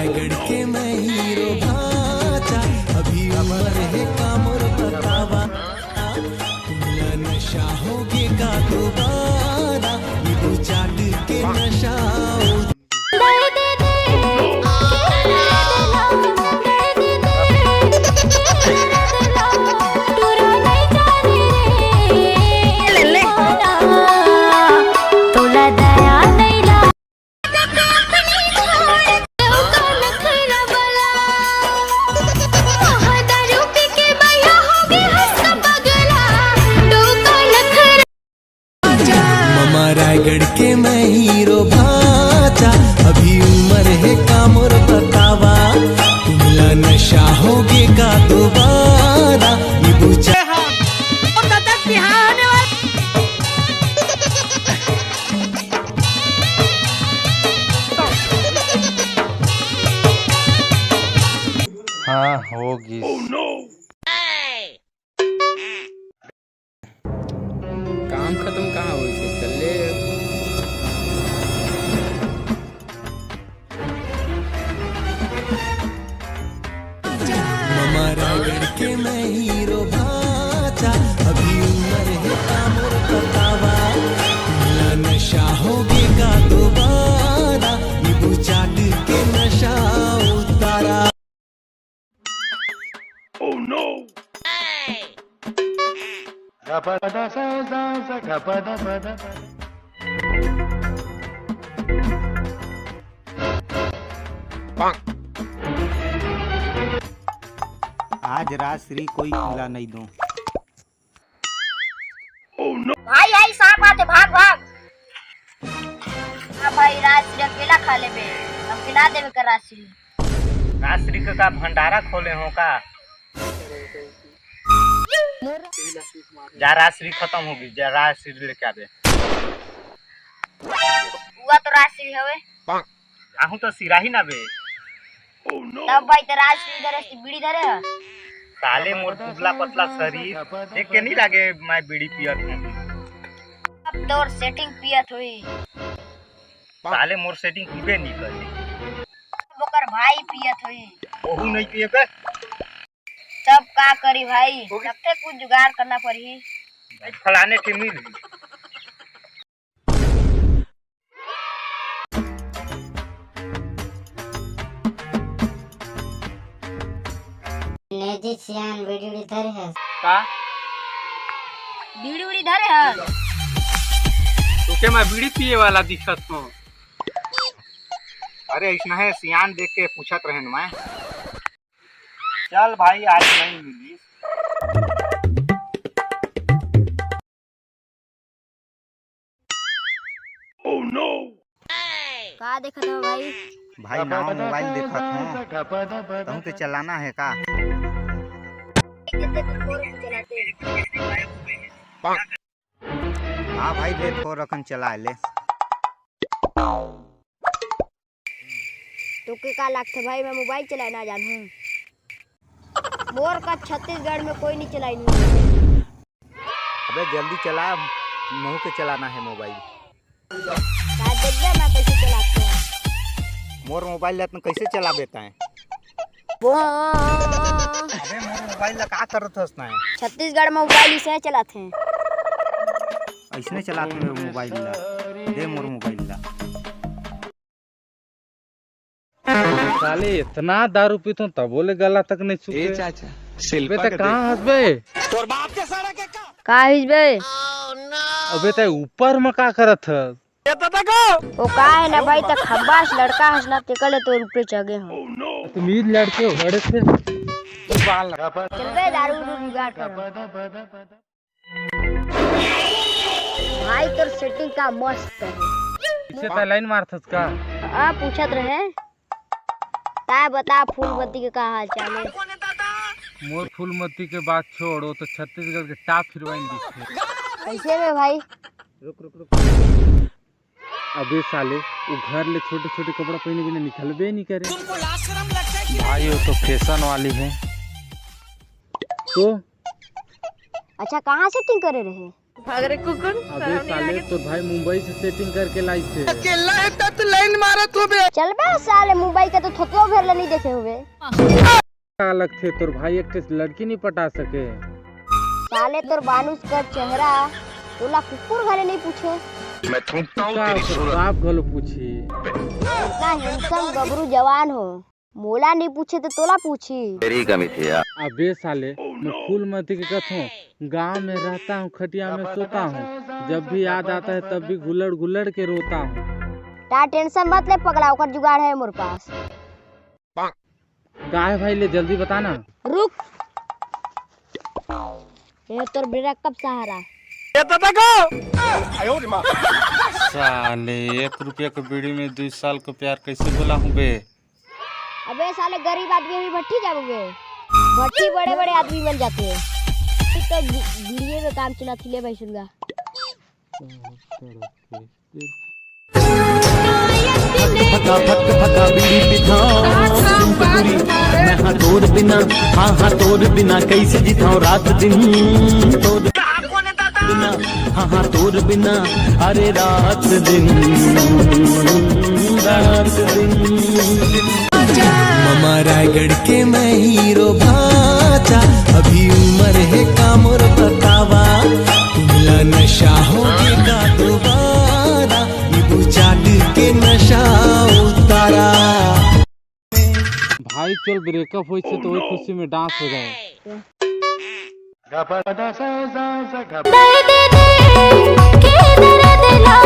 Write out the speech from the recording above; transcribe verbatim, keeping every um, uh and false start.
गढ़ के मैं हीरो भाचा, अभी उम्र है का मोर बतावा, तुमला नशा होगे का दोबारा, नींबू चाट के नशा। ममा रायगढ़ के मैं हीरो भाचा, अभी उम्र है का मोर बतावा, तुमला नशा होगे का दोबारा, नींबू चा- हाँ, हो गिस। काम खत्म कहाँ होइस हे? चल ले। ममा रायगढ़ के मैं हीरो भाचा, अभी उम्र है का मोर बतावा, तुमला नशा होगे का दोबारा, नींबू चाट के नशा उतारा। आज राजश्री कोई पीला नहीं दो। भाई, आई सांप आथे, भाग, भाग। हाँ भाई, राजश्री अकेला खा लेबे, हम खिला देबे कर राजश्री। राजश्री के का भंडारा खोले हो का? जा, राजश्री खत्म होगी, जा राजश्री लेके आबे। हुआ तो राजश्री हवे। आहू तो सिराही ना बे। तब भाई, ते राजश्री धरे से बीड़ी धरे ह? साले मोर दुबला पतला शरीर देख के नहीं लागे मैं बीड़ी पियत हूँ। अब तोर सेटिंग पियत हुई। साले मोर सेटिंग पीबे नहीं करे। अब ओकर भाई पियत हुई। ओहू नहीं पिए बे। तब का करी भाई, लगथे कुछ जुगाड़ करना पड़ही। फलाने के मिल। ने जी सियान बीड़ी उड़ी धरे हस? का? बीड़ी उड़ी धरे हस? तोके मैं बीड़ी पिए वाला दिखत हूँ? अरे, इसना है सियान देख के पूछत रहन मैं। चल भाई, आज नहीं मिली। का देखत हो भाई? भाई, नवा मोबाइल देखत हूँ। तहूँ के चलाना है का? हाँ भाई, ले थोर अकन चला ले। तोके का लागथे भाई, मैं मोबाइल चलाए ना जानूँ? मोर का छत्तीसगढ़ में कोई नहीं चलाई नहीं। अबे जल्दी चला, महू के चलाना है मोबाइल। का देखबे मैं कैसे चलाते हैं? मोर मोबाइल ला तुम कैसे चला देता है? वो अबे मोर मोबाइल ला का करत हस ना? छत्तीसगढ़ में मोबाइल इसे चलाते हैं। ऐसने चलात हूँ मोबाइल ला। दे मोर मोबाइल ला। साले इतना दारू पीथों तबो ले गला तक नहीं सूखे। ए चाचा, बे शिल्पा त के कहाँ देख। हस बे? का हिस बे? अबे तै ऊपर में का करत हस? वो का है ना भाई, त खब्बास लड़का हस ना, तेकर ले तोर ऊपर चढ़े हूँ। तुम ईद लड़के हो, बड़े से। चल बे, दारू उरू जुगाड़ कर। भाई, तोर सेटिंग का मस्त है। पीछे तै लाइन मारथस का? आ, पूछत रहे। तै बता, फूलमती के का हाल चाल है? मोर फूलमती के बात छोड़, वो तो छत्तीसगढ़ के टॉप हीरोइन दिखथे। कैसे में भाई? रुक, रुक, रुक। अबे साले, वो घर ले छोटे-छोटे कपड़ा पहने बिना निकलबे नहीं करे। भाई, वो तो फैशन वाली है। तो? अच्छा, कहाँ सेटिंग करे रहे? भाग रे कुकुर, अबे साले, तोर भाई मुंबई से सेटिंग करके लाइस हे। चल बे साले, मुंबई के तो थोतलो भेर ले नहीं देखे हुए। का लगथे, तोर भाई एक ठे लड़की नहीं पटा सके? साले तोर बानुस कर चेहरा तोला कुकुर घले नहीं पूछे। मैं थूकता हूँ का तेरी ओकर सूरत। बाप घलो पूछी। इतना हैंडसम गबरू जवान हो, मोला नहीं पूछे तो तोला पूछी। तेरी कमी थी यार। अबे साले, मैं फूलमती के कथों, गांव में रहता हूँ, खटिया में सोता हूँ, जब भी याद आता है तब भी गुलड़ गुलड़ के रोता हूँ। ता टेंशन मत ले पगला, ओकर जुगाड़ है मोर पास। का है भाई, ले जल्दी बताना। रुक, ये तोर ब्रेकअप सहारा। साले, एक रुपया के बीड़ी में दू साल के प्यार कैसे भुला हूँ बे? अबे साले, गरीब आदमी भी भट्टी जाबे, भट्टी बड़े बड़े आदमी बन जाते हैं। तो बी- बीड़िए में काम चलाती ले भाई सुनगा। भका भक भका बीड़ी पिथाओ सुंदरी। मैं हाँ तोर बिना, हाँ हाँ तोर बिना कैसे जिथाओ रात दिन। तोर बिना, हाँ हाँ तोर बिना, अरे रात दिन, रात दिन। ममा रायगढ़ के मैं हीरो भाचा, अभी उम्र है का मोर बतावा। तुमला नशा होगे का दोबारा, नींबू चाट के नशा उतारा। भाई चल, ब्रेकअप होइस हे तो वही खुशी में डांस हो जाए। दे दे दे के दर्द ला